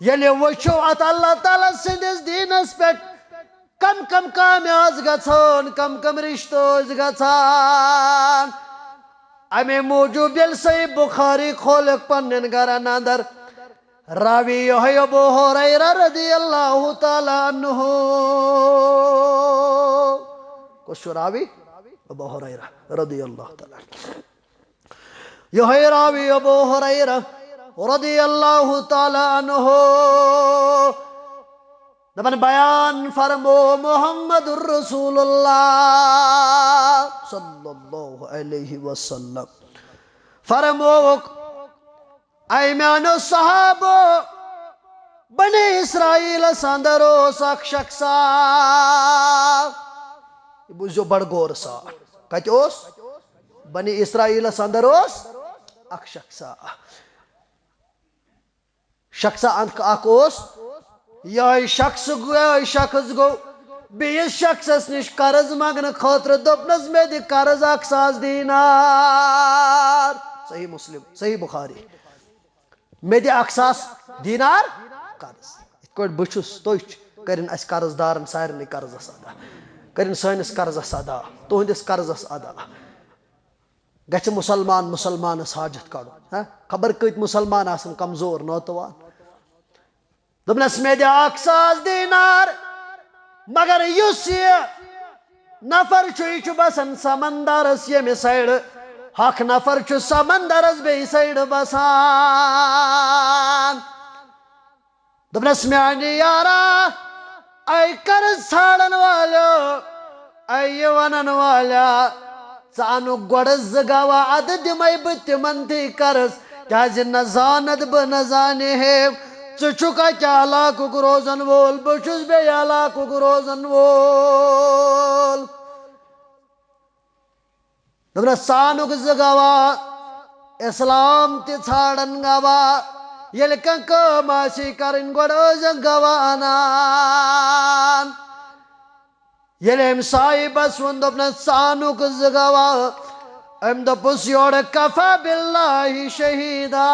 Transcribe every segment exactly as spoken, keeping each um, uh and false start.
ییٚلہِ وٕچھو اتھ اللہ تعالیٰ سٕنٛدِس دیٖنس پٮ۪ٹھ کم کم کامہِ آسہٕ گژھان، کم کم رشتہٕ ٲسۍ گژھان۔ امے موٗجوٗب ییٚلہِ صحیح بخاری کھولکھ پننٮ۪ن گرن اندر، راوی یِہوٚے ابو ہریرہ رضی اللہ تعالیٰ عنہ۔ کُس چھُ راوی؟ ابو ہریرہ رضی اللہ تعالیٰ عنہ۔ یِہوٚے راوی ابو ہریرہ رضی اللہ تعالیٰ عنہ۔ دپان بیان فرمو محمد رسول اللہ صلی اللہ علیہ وسلم۔ فرمووُکھ، اے میانیو صحابو، بنی اسرائیلس اندر اوس اکھ شخصا۔ یہِ بوٗزِو بڑٕ غور سان۔ کتہِ اوس؟ بنی اسرائیلس اندر اوس اکھ شخصا۔ شخصا اکھ، اکھ اوس، یہے شخص گوٚو، یہے شخص گوٚو بیٚیِس شخصس نِش قرض منٛگنہٕ خٲطرٕ، دوٚپنس، مےٚ دِ قرض اکھ ساس دینار۔ صحیح مسلم، صحیح بخاری۔ مےٚ دِ اکھ ساس دینار قرض۔ یِتھ پٲٹھۍ بہٕ چھُس، تُہۍ چھِ، کٔرِن اسہِ قرض دارن سارنٕے قرضس ادا، کٔرِن سٲنِس قرضس ادا، تُہنٛدِس قرضس ادا۔ گژھِ مسلمان مسلمانس حاجت کڑُن؟ ہا؟ خبر کۭتۍ مسلمان آسن کمزور، ناتوان۔ دوٚپنس، مےٚ دِ اکھ ساس دینار، مگر یُس یہِ نفر چھُ، یہِ چھُ بسان سمندرس ییٚمہِ سایڈٕ، ہۄکھ نفر چھُ سمندرس بیٚیہِ سایڈٕ بسان۔ دوٚپنس، میانہِ یارا، اے قرض ژھانڈن والیو، اے یہِ ونن والیا، ژٕ انُکھ گۄڈٕ زٕ گواہ، ادٕ دِمے بہٕ تِمن تہِ قرض، کیازِ نہ زانتھ بہٕ نہ زانہِ ہے، ژٕ چھُکھ اکہِ علاقُک روزن وول، بہٕ چھُس بیٚیہِ علاقُک روزن وول۔ دوٚپنس، ژٕ انُکھ زٕ گواہ، اسلام تہِ ژھانڈن گواہ، ییٚلہِ کانٛہہ کٲم آسی کرٕنۍ، گۄڈٕ ٲسۍزٮ۪ن گواہ انان۔ ییٚلہِ أمۍ صاحبس ووٚن، دوٚپنس، ژٕ انُکھ زٕ گواہ، أمۍ دوٚپُس، یورٕ، کفی باللہ شہیدا۔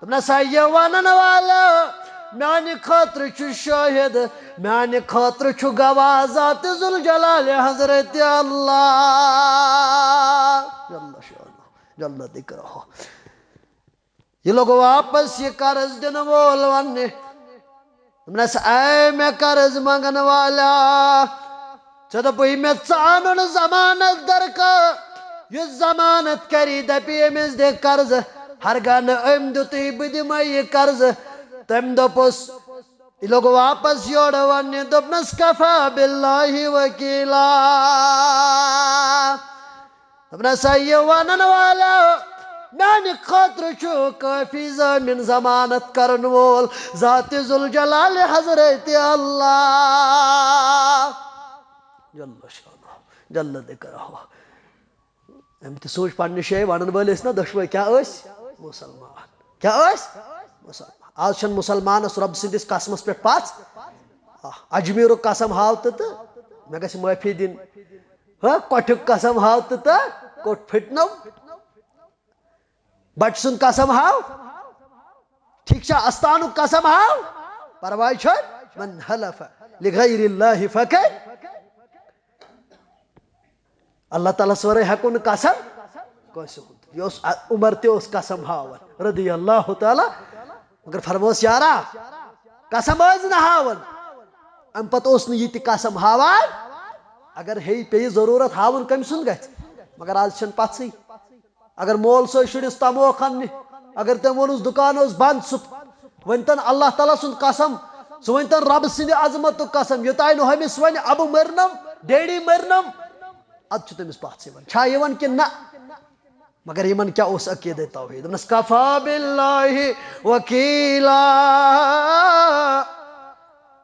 دوٚپنس، ہا، یہِ ونن والا، میانہِ خٲطرٕ چھُ شٲہد، میانہِ خٲطرٕ چھُ گواہ ذات ذوالجلال حضرت اللہ۔ جل شانہ، جل ذکرہ۔ یہِ لوٚگ واپس یہِ قرض دِنہٕ وول وننہِ۔ دوٚپنس، اے مےٚ قرض منٛگن والا، ژےٚ دوٚپُے مےٚ ژٕ اَنُن ضمانت درکار، یُس ضمانت کری، دپی أمِس دِ قرض، ہرگاہ نہٕ أمۍ دیُتُے، بہٕ دِمے یہِ قرض۔ تٔمۍ دوٚپُس، یہِ لوٚگ واپس یورٕ وننہِ، دوٚپنس، کفی باللہ وکیلا۔ دوٚپنس، ہا، یہِ ونن والا، میانہِ خٲطرٕ چھُ کٲفی ضٲمِن ضمانت کرن وول ذات ذوالجلال حضرت اللہ۔ جل شانہ، جل ذکرہ۔ أمۍ تہِ سوٗنٛچ پننہِ جایہِ، ونن وٲلۍ ٲسۍ نا دۄشوے، کیٛاہ ٲسۍ؟ مسلمان۔ کیٛاہ ٲسۍ؟ مسلمان۔ آز چھنہٕ مسلمانس رۄب سٕنٛدِس قسمس پٮ۪ٹھ پژھ۔ آ، اجمیرُک قسم ہاو تہٕ، تہٕ مےٚ گژھِ معٲفی دِنۍ۔ ہاں، کۄٹھیُک قسم ہاو تہٕ، تہٕ کوٚٹ پھٕٹنو۔ بٹہٕ سُنٛد قسم ہاو، ٹھیک چھا، استانُک قسم ہاو، پرواے چھُنہٕ۔ من حلف لغیر اللہ فقد۔ اللہ تعالیٰ ہس ورٲے ہٮ۪کو نہٕ قسم کٲنٛسہِ ہُنٛد۔ یہِ اوس ع-، عمر تہِ اوس قسم ہاوان، رضی اللہ تعالیٰ۔ مگر فرموس، یارا، قسم ٲسۍ نہٕ ہاوان۔ اَمہِ پتہٕ اوس نہٕ یہِ تہِ قسم ہاوان۔ اگر ہے پیٚیہِ ضروٗرت ہاوُن، کٔمۍ سُنٛد گژھِ؟ مگر آز چھَنہٕ پژھٕے۔ اگر مول صٲب شُرِس تموکھ اَننہِ، اگر تٔمۍ ووٚنُس دُکان اوس بنٛد، سُہ ؤنۍتن اللہ تعالیٰ سُنٛد قسم، سُہ ؤنۍتن رۄبہٕ سٕنٛدِ عظمتُک قسم، یوٚتام نہٕ ہُمِس وَنہِ، اَبہٕ مٔرنَم، ڈیڈی مٔرنَم، اَدٕ چھُ تٔمِس پَژھ یِوان۔ چھا یِوان کِنہٕ نہ؟ مگر یِمن کیٛاہ اوس عقیٖدے توحیٖد؟ دوٚپنَس، کفی باللہ وکیلا۔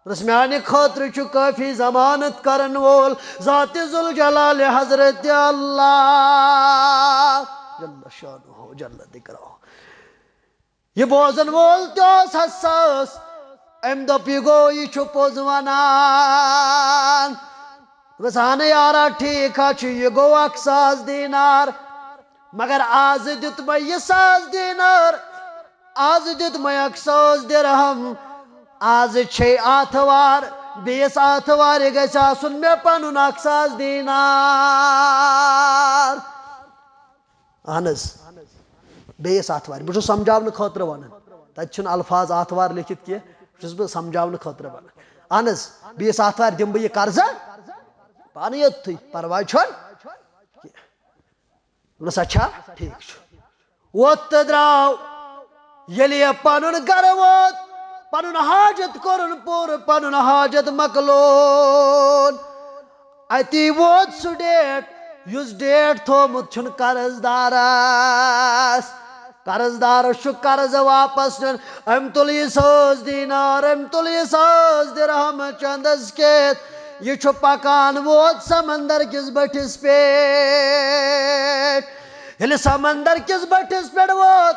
دوٚپنَس، میانہِ خٲطرٕ چھُ کٲفی ضمانت کرن وول ذات ذوالجلال حضرت اللہ جل شانہ جل ذکرہ۔ یہِ بوزن وول تہِ اوس حساس۔ أمۍ دوٚپ، یہِ گوٚو، یہِ چھُ پوٚز ونان۔ دوٚپنَس، اہن یارا، ٹھیٖک ہا چھُ، یہِ گوٚو اکھ ساس دینار، مگر آز دیُت مےٚ یہِ ساس دینار۔ آز دیُت مےٚ اکھ ساس درہم، آز چھے آتھوار، بیٚیِس آتھوارِ گژھِ آسُن مےٚ پنُن اکھ ساس دینار۔ اہن حظ، بیٚیِس آتھوارِ۔ بہٕ چھُس سمجھاونہٕ خٲطرٕ ونان، تتہِ چھُنہٕ الفاظ آتھوار لیکھِتھ کینٛہہ، بہٕ چھُس بہٕ سمجھاونہٕ خٲطرٕ ونان۔ اہن حظ، بیٚیِس آتھوارِ دِمہٕ بہٕ یہِ قرضہٕ پانہٕ یوٚتھُے، پرواے چھُنہٕ کینٛہہ۔ دوٚپنس، اچھا، ٹھیٖک چھُ۔ ووت تہٕ درٛاو۔ ییٚلہِ یہِ پنُن گرٕ ووت، پنُن حاجت کوٚرُن پوٗرٕ، پنُن حاجت مۄکلوون۔ اتی ووت سُہ ڈیٹ، یُس ڈیٹ تھوٚومُت چھُن قرض دارس۔ قرض دارس چھُ قرض واپس نیُن۔ أمۍ تُل یہِ ساس دینار، أمۍ تُل یہِ ساس درہم چندس کِتھ۔ یہِ چھُ پکان ووت سمندر کِس بٔٹھِس پٮ۪ٹھ۔ ییٚلہِ سمندر کِس بٔٹھِس پٮ۪ٹھ ووت،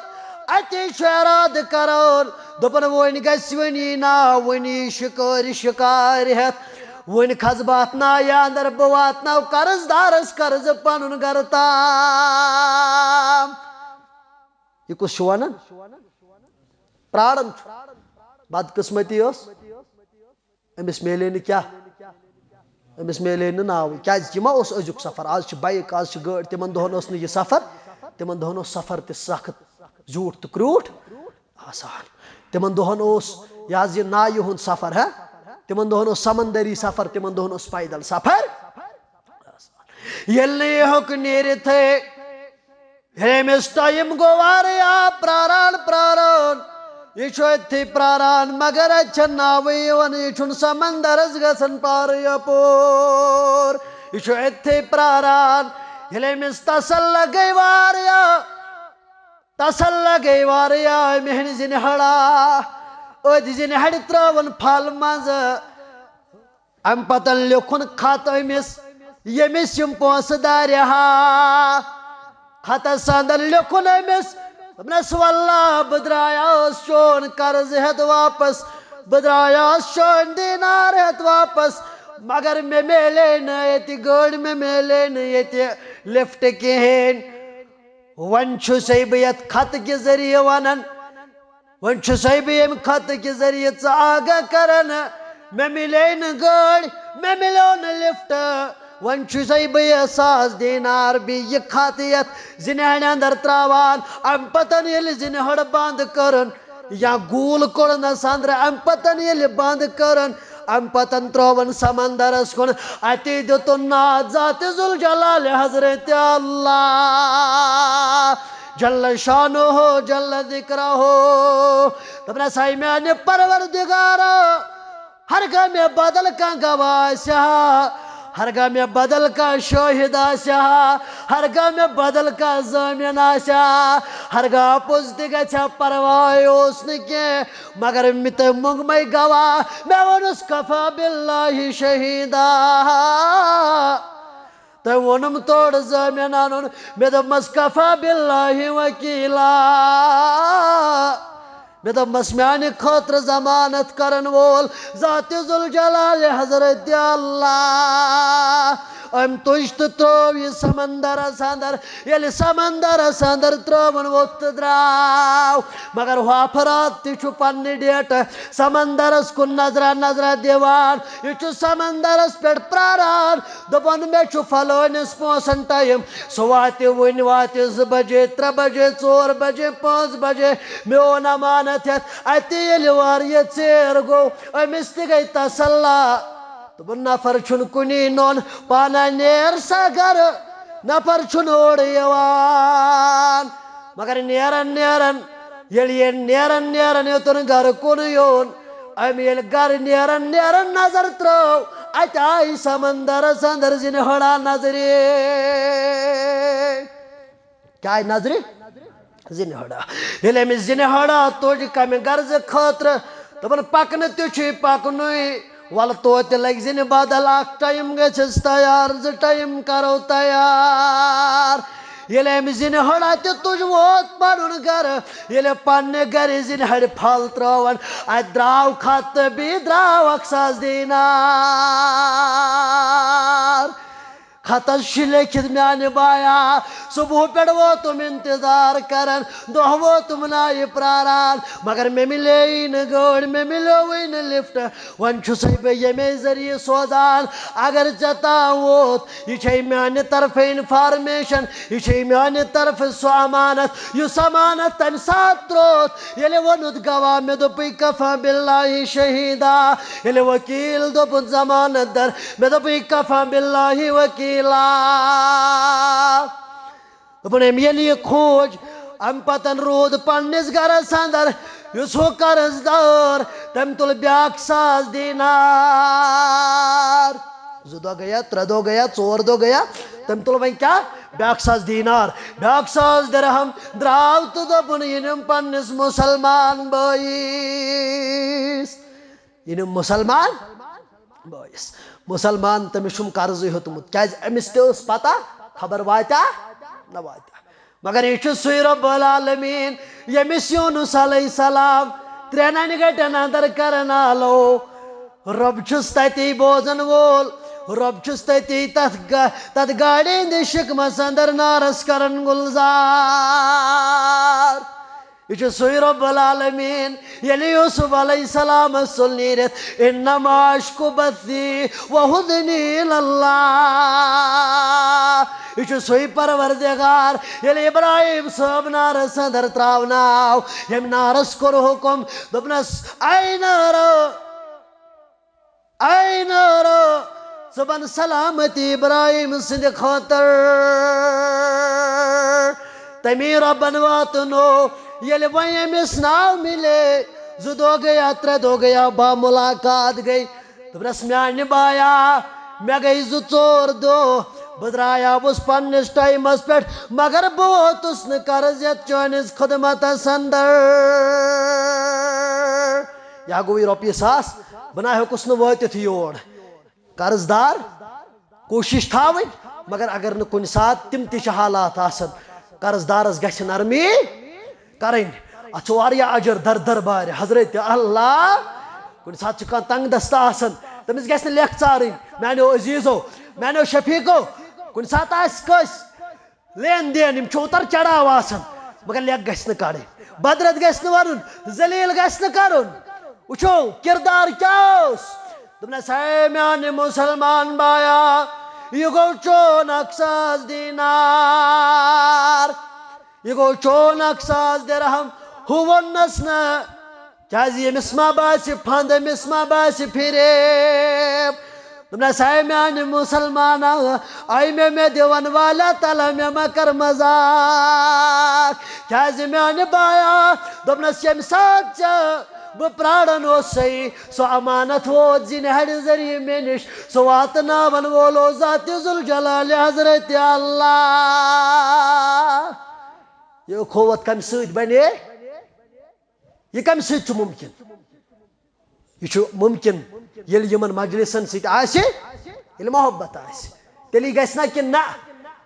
اَتی چھُ ارادٕ کران، دوٚپُن، وۄنۍ گژھِ وۄنۍ یی نا، وۄنۍ یی شِکٲرۍ شِکارِ ہٮ۪تھ، وۄنۍ کھسہٕ بہٕ اَتھ نایہِ اندر، بہٕ واتناو قرض دارس قرضہٕ پنُن گرٕ تام۔ یہِ کُس چھُ ونان؟ پراران چھُ۔ بدقسمتی ٲس۔ أمِس میلے نہٕ کیٛاہ؟ أمِس میلے نہٕ ناوٕے۔ کیٛازِ یہِ ما اوس أزیُک سفر؟ آز چھِ بایِک، آز چھِ گٲڑۍ۔ تِمن دۄہن اوس نہٕ یہِ سفر۔ تِمن دۄہن اوس سفر تہِ سخت زیوٗٹھ تہٕ کرٛوٗٹھ آسان۔ تِمن دۄہن اوس یہِ حظ یہِ نایہِ ہُنٛد سفر، ہا؟ تِمن دۄہن اوس سمندری سفر، تِمن دۄہن اوس پیدل سفر۔ ییٚلہِ نہٕ یہِ ہیوٚک نیٖرِتھٕے، ییٚلہِ أمِس ٹایم گوٚو واریاہ پراران پراران، یہِ چھُ أتھی پراران، مگر اَتہِ چھَنہٕ ناوٕے یِوان، یہِ چھُنہٕ سمندرس گژھان پارٕ یپور، یہِ چھُ أتھی پراران۔ ییٚلہِ أمِس تسل گٔے واریاہ، تسل گٔے واریاہ، أمۍ ہٮ۪نۍ زِنہِ ہڑا، أتھۍ زِنہِ ہڑِ ترٲوٕن پھل منٛزٕ۔ اَمہِ پتہٕ لیوٚکھُن خط أمِس، ییٚمِس یِم پونٛسہٕ دارِ ہا۔ خطس اندر لیوٚکھُن أمِس، دوٚپنس، واللہ، بہٕ درٛایاس چون قرض ہٮ۪تھ واپس، بہٕ درٛایاس چون دینار ہٮ۪تھ واپس، مگر مےٚ میلے نہٕ ییٚتہِ گٲڑۍ، مےٚ میلے نہٕ ییٚتہِ لفٹ کِہیٖنۍ۔ وۄنۍ چھُسے بہٕ یتھ خطہٕ کہِ ذٔریعہٕ ونان، وۄنۍ چھُسے بہٕ ییٚمہِ خطہٕ کہِ ذٔریعہٕ ژٕ آگاہ کران، مےٚ مِلے نہٕ گٲڑۍ، مےٚ مِلیو نہٕ لفٹ۔ وۄنۍ چھُسے بہٕ یہِ ساس دینار بیٚیہِ یہِ خط یتھ زِنہِ ہڑِ اندر تراوان۔ امہِ پتن ییٚلہِ زِنہِ ہڑ بند کٔرٕن یا گول کوٚڑنس اندر، امہِ پتن ییٚلہِ بند کٔرٕن، امہِ پتن ترٲوٕن سمندرس کُن۔ اتی دیُتُن ناد ذات ذوالجلال حضرت اللہ جل شانہ جل ذکرہ۔ دوٚپنس، اے میانہِ پروردگارا، ہرگاہ مےٚ بدل کانٛہہ گواہ آسہِ ہا، ہرگاہ مےٚ بدل کانٛہہ شٲہِد آسہِ ہا، ہرگاہ مےٚ بدل کانٛہہ ضٲمیٖن آسہِ ہا، ہرگاہ اپُز تہِ گژھِ ہا، پرواے اوس نہٕ کینٛہہ۔ مگر مےٚ تۄہہِ موٚنٛگمَے گواہ، مےٚ ووٚنُس، کفا باللہ شہیدا۔ تۄہہِ ووٚنُم تورٕ ضٲمیٖن اَنُن، مےٚ دوٚپمَس، کفا باللہ وکیلا۔ مےٚ دوٚپمَس، میانہِ خٲطرٕ ضمانت کرن وول ذات ذوالجلال حضرت اللہ۔ أمۍ تُج تہٕ ترٛوو یہِ سمندرس اندر۔ ییٚلہِ سمندرس اندر ترٛٲوٕن ووٚتھ تہٕ درٛاو، مگر ہۄپھ راتھ تہِ چھُ پننہِ ڈیٹہٕ سمندرس کُن نظرہ نظرہ دِوان۔ یہِ چھُ سمندرس پٮ۪ٹھ پراران، دپان، مےٚ چھُ فلٲنِس پونٛسن ٹایم، سُہ واتہِ وُنہِ، واتہِ زٕ بجے، ترٛےٚ بجے، ژور بجے، پانٛژھ بجے، میون امانت ہٮ۪تھ۔ اتی ییٚلہِ واریاہ ژیر گوٚو، أمِس تہِ گٔے تسلا۔ دوٚپُن، نفر چھُنہٕ کُنی نوٚن، پانہ نیر سا گرٕ، نفر چھُنہٕ اورٕ یِوان۔ مگر نیران نیران، ییٚلہِ یہِ نیران نیران یوٚتُن گرٕ کُن یوٚن، أمۍ ییٚلہِ گرٕ نیران نیران نظر ترٲو، اتہِ آیہِ سمندرس اندر زِنہِ ہڑا نظرِ۔ کیٛاہ آیہِ نظرِ؟ زِنہِ ہڑا۔ ییٚلہِ أمِس زِنہِ ہڑا توٚج کمہِ غرضہٕ خٲطرٕ، دوٚپُن، پکنہٕ تہِ چھُے پکنُے، ولہٕ توتہِ لگہِ زِنہِ بدل اکھ ٹایم گژھٮ۪س تیار، زٕ ٹایم کرو تیار۔ ییٚلہِ أمۍ زِنہِ ہڑا تہِ تُج، ووت پنُن گرٕ، ییٚلہِ پننہِ گرِ زِنہِ ہڑِ پھل ترٲوٕن، اتہِ درٛاو خط تہٕ بیٚیہِ درٛاو اکھ ساس دینار۔ خطس چھِ لیٚکھِتھ میانہِ بایا، صبح پٮ۪ٹھ ووتُم انتظار کران، دۄہ ووتُم نایہِ پراران، مگر مےٚ مِلیے نہٕ گٲڑۍ، مےٚ مِلیوٕے نہٕ لفٹ۔ وۄنۍ چھُسَے بہٕ ییٚمے ذٔریعہٕ سوزان، اگر ژےٚ تام ووت، یہِ چھے میانہِ طرفہٕ انفارمیشن، یہِ چھے میانہِ طرفہٕ سُہ امانت، یُس امانت تمہِ ساتہٕ ترووُتھ، ییٚلہِ ووٚنُتھ گواہ، مےٚ دوٚپُے کفا باللہ شہیدا، ییٚلہِ وکیل دوٚپُن ضمانت در، مےٚ دوٚپُے کفا باللہ وکیلا۔ دوٚپُن، أمۍ ییٚلہِ یہِ کھوٗج، اَمہِ پتن روٗد پننِس گرس اندر یُس ہُہ قرض دار، تٔمۍ تُل بیٛاکھ ساس دینار۔ زٕ دۄہ گٔیا، ترٛےٚ دۄہ گٔیا، ژور دۄہ گٔیا، تٔمۍ تُل وۄنۍ کیٛاہ؟ بیٛاکھ ساس دینار، بیٛاکھ ساس درہم۔ درٛاو تہٕ دوٚپُن، یہِ نِم پننِس مُسلمان بٲیِس۔ یہِ نِم مُسلمان بٲیِس۔ مُسلمان، تٔمِس چھُم قرضٕے ہیوٚتمُت۔ کیٛازِ؟ أمِس تہِ ٲس پتہ، خبر واتیٛا نہ واتیٛا۔ مگر یہِ چھُ سُے رب العالمین، ییٚمِس یونس علیہ السلام ترٛٮ۪ن انہِ گٹٮ۪ن اندر کرن آلو۔ رب چھُس تتی بوزن وول، رب چھُس تتی تتھ گا-، تتھ گاڑِ ہٕنٛدِ شکمس اندر نارس کرن گلزار۔ یہِ چھُ سُے رب العالمین، ییٚلہِ یوسف علیہ السلامس ژوٚل نیٖرِتھ، انما اشکو بثی و حزنی الی اللہ۔ یہِ چھُ سُے پروردگار، ییٚلہِ ابراہیم صٲب نارس اندر تراونہٕ آو، ییٚمۍ نارس کوٚر حکم، دوٚپنس، اے نارو، اے نارو، ژٕ بن سلامتی ابراہیم سٕنٛدِ خٲطرٕ۔ تمی رۄبن واتنو، ییٚلہِ وۄنۍ أمِس ناو مِلے، زٕ دۄہ گٔیا، ترٛےٚ دۄہ گٔیا، با مُلاقات گٔے۔ دوٚپنس، میانہِ بایا، مےٚ گٔے زٕ ژور دۄہ، بہٕ درٛایاوُس پننِس ٹایمس پٮ۪ٹھ، مگر بہٕ ووتُس نہٕ قرض یتھ چٲنِس خدمتس اندر۔ یا گوٚو یہِ رۄپیہِ ساس، بہٕ نہ ہیوٚکُس نہٕ وٲتِتھ یور۔ قرض دار کوٗشِش تھاوٕنۍ، مگر اگر نہٕ کُنہِ ساتہٕ، تِم تہِ چھِ حالات آسان، قرض دارس گژھِ نرمی کرٕنۍ۔ اتھ چھُ واریاہ اجر در دربارِ حضرت اللہ۔ کُنہِ ساتہٕ چھُ کانٛہہ تنگ دستہٕ آسان، تٔمِس گژھِ نہٕ لیکھ ژارٕنۍ۔ میانیو عزیزو، میانیو شفیقو، کُنہِ ساتہٕ آسہِ کٲنٛسہِ لین دین، یِم چھِ اُتر چڑاو آسان، مگر لیکھ گژھِ نہٕ کڑٕنۍ، بدرت گژھِ نہٕ ونُن، ذلیل گژھِ نہٕ کرُن۔ وٕچھو کردار کیٛاہ اوس۔ دوٚپنس، ہے میانہِ مُسلمان بایا، یہِ گوٚو چون اکھ ساس دینار، یہِ گوٚو چون اکھ ساس درہم۔ ہُہ ووٚننس نہٕ، کیٛازِ ییٚمِس ما باسہِ پھنٛد، أمِس ما باسہِ فریب۔ دوٚپنس، اے میانہِ مُسلمانا، اے مےٚ، مےٚ دِوان والا تعالیٰ، مےٚ ما کر مذاق۔ کیٛازِ میانہِ بایا، دوٚپنس، ییٚمہِ ساتہٕ ژےٚ بہٕ پراران اوسے، سُہ امانت ووت زِنہِ ہڑِ ذٔریعہٕ مےٚ نِش، سُہ واتناون وول اوس ذاتِ ذوالجلال حضرت اللہ۔ یہِ اخوت کمہِ سۭتۍ بنے؟ یہِ کمہِ سۭتۍ چھُ مُمکِن؟ یہِ چھُ مُمکِن ییٚلہِ یِمن مجلسن سۭتۍ آسہِ، ییٚلہِ محبت آسہِ، تیٚلی گژھِ نا کِنہٕ نہ؟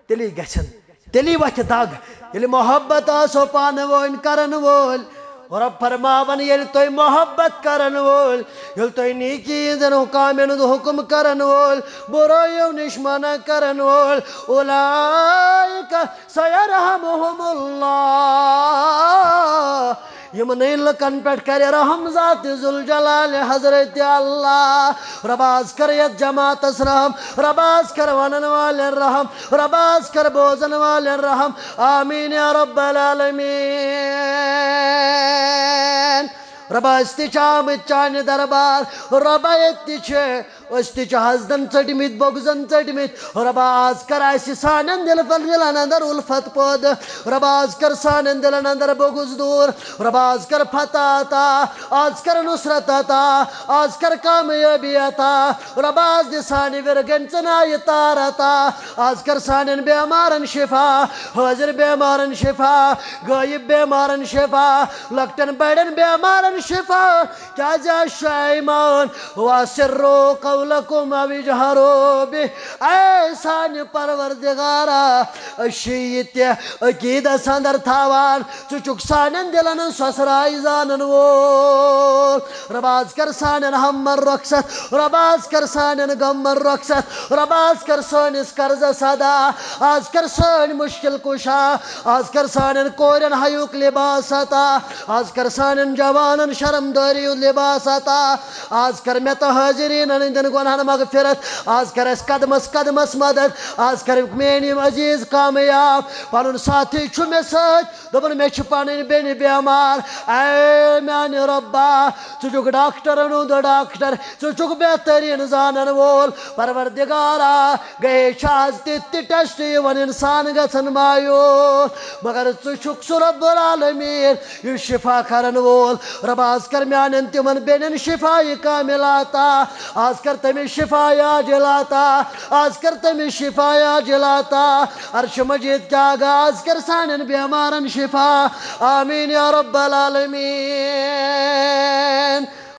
تیٚلی گژھن، تیٚلی وۄتھِ دگ۔ ییٚلہِ محبت آسو پانہٕ وٲنۍ کرن وٲلۍ، رۄب فرماون، ییٚلہِ تُہۍ محبت کرن وٲلۍ، ییٚلہِ تُہۍ نیکی ہٕنٛدٮ۪ن کامٮ۪ن ہُنٛد حُکم کرن وٲلۍ، بُرٲیو نِش منع کرن وٲلۍ، اولئک سیرحمہم اللہ۔ یِمنٕے لُکن پٮ۪ٹھ کرِ رحم ذاتِ ذوالجلال حضرت اللہ۔ رۄب آز کر یتھ جماعتس رحم، رۄب آز کر ونن والٮ۪ن رحم، رۄب آز کر بوزن والٮ۪ن رحم۔ آمین یا رب العالمین۔ رۄب، أسۍ تہِ چھِ آمٕتۍ چانہِ دربار۔ رۄب، ییٚتہِ تہِ چھِ، أسۍ تہِ چھِ حسدن ژٔٹمٕتۍ، بغضن ژٔٹمٕتۍ۔ رۄبا، آز کر اَسہِ سانٮ۪ن دِلن، دِلن اندر الفت پٲدٕ۔ رۄبا، آز کر سانٮ۪ن دِلن اندر بغض دوٗر۔ رۄبا، آز کر فتح عطا، آز کر نصرت عطا، آز کر کامیٲبی عطا۔ رۄبا، آز دِ سانہِ وِرگن ژٕ نایہِ تار عطا۔ آز کر سانٮ۪ن بٮ۪مارن شفا، حٲضِر بٮ۪مارن شفا، غٲیب بٮ۪مارن شفا، لۄکٹٮ۪ن بڑٮ۪ن بٮ۪مارن شفا۔ کیازِ اَسہِ چھُ ایمان، واسروا لکم او اجہروا بہ۔ اے سانہِ پروردگارا، أسۍ چھِ یہِ تہِ عقیدس اندر تھاوان، ژٕ چھُکھ سانٮ۪ن دِلن ہٕنٛز سۄسراے زانن وول۔ رۄبا، از کر سانٮ۪ن ہمن رۄخصت، رۄبا، از کر سانٮ۪ن غمن رۄخصت، رۄبا، از کر سٲنِس قرضس ادا، از کر سٲنۍ مشکل کشا، از کر سانٮ۪ن کورٮ۪ن حیُک لباس عطا، از کر سانٮ۪ن جوانن شرمدٲری ہُنٛد لباس عطا، از کر مےٚ تہٕ حاضریٖنن ہٕنٛدٮ۪ن گۄناہن مغفرت، از کر اَسہِ قدمس قدمس مدد، از کر میٲنۍ یِم عزیز کامیاب۔ پنُن ساتھی چھُ مےٚ سۭتۍ، دوٚپُن، مےٚ چھِ پنٕنۍ بیٚنہِ بیمار۔ اے میانہِ رۄبا، ژٕ چھُکھ ڈاکٹرن ہُنٛد ڈاکٹر، ژٕ چھُکھ بہتریٖن زانن وول۔ پروردگارا، گٔیے چھِ از تِتھۍ تہِ ٹیسٹ یِوان انسان گژھن مایوس، مگر ژٕ چھُکھ سُہ رب العالمین یُس شفا کرن وول۔ رب، از کر میانٮ۪ن تِمن بیٚنٮ۪ن شفا کامل عطا، از کر تٔمِس شفا عاجل عطا، از کر تٔمِس شفا عاجل عطا۔ عرش مجید کیا گا، از کر سانٮ۪ن بیمارن شفا۔ آمین یا رب العالمین۔